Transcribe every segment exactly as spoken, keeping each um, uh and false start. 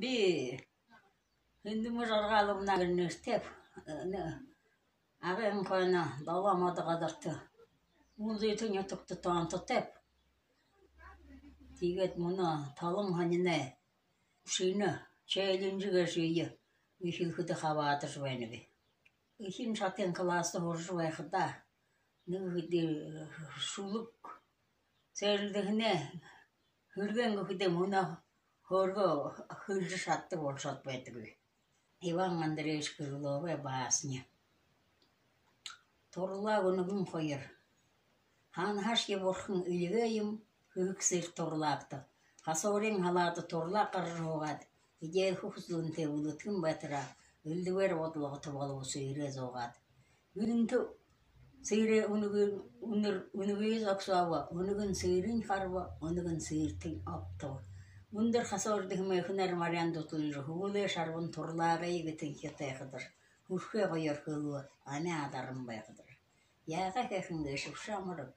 Би Хэндэмэ Жаргаловна гэжэ нэрэтэйб. Нэ-, Агын хойно Долоо модо газарта, Үнзытэ нютагта тоонтотойб. Тиигээд мүнөө Толон һониной шэнэ челленж гээшые эхилхэдэ хабаадажа байнаб. Эхин шатын класста һуража байхадаа, нэгэ хэды шүлэг сээрэлдэһэнээ, һэргээн гэхэдээ, мүнөө хөөргөө хэлэжэ шададаг болошоод байдагби. Иван Андреевич Крыловай басня. Турлааг үнэгэн хоёр. Хаанаһаашье бурхан эльгээ юм, хэһэг сэр турлаагта. Хасуурин һалаада турлааг гаража һуугаад, эдеэлхэ хүсэлэнтэй Үлэдхэн байтараа элдэбээр бодолгото болобо сэрээ зуугаад. Гэнтэ сэрээ үнэгы-, үнэр-, үнэгые зогсообо, үнэгэн сэрынь хараба, үнэгэн сэртэнь обтобо. Үндэр хасуурда хэмээхэнээр Марьяан дутуулжа, хүбэлэй шарбан турлаагые гэтэнхи тайхадаш, хүрхэ гоёор хэлэбэ, амяа адаран байхадаш. Яагаа хэхэ гээшэбши, амараг?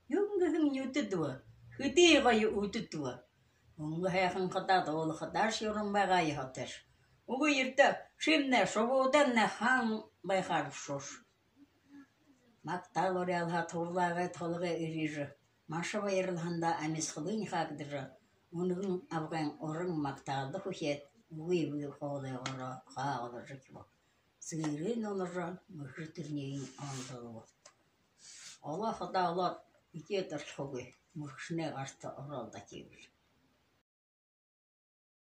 Юун гэһэн нюдэд бэ? Хэды гоё үдэд бэ? Үнгэ һайхан хадаа дуулахадааш юрэн байгаа ёһотойш. Үгы, ердэ шимнай шубуудаймнай хаан байхаар бшууш. Магтаал уряалһаа турлаагай толгой эрьежэ, маша баярлаһандаа амисхалынь хаагдажа, үнэгэн абгайн уран магтаалда хүхеэд, үгы бии хоолойгоороо хаагалжа хибэ. Сэрынь унажа, мэхэ тэрэниие олдолбо. Олоо хадаа олоод, эдеэд орхихогүй, мэхэшэнэй гарта оролдо тиигэжэ.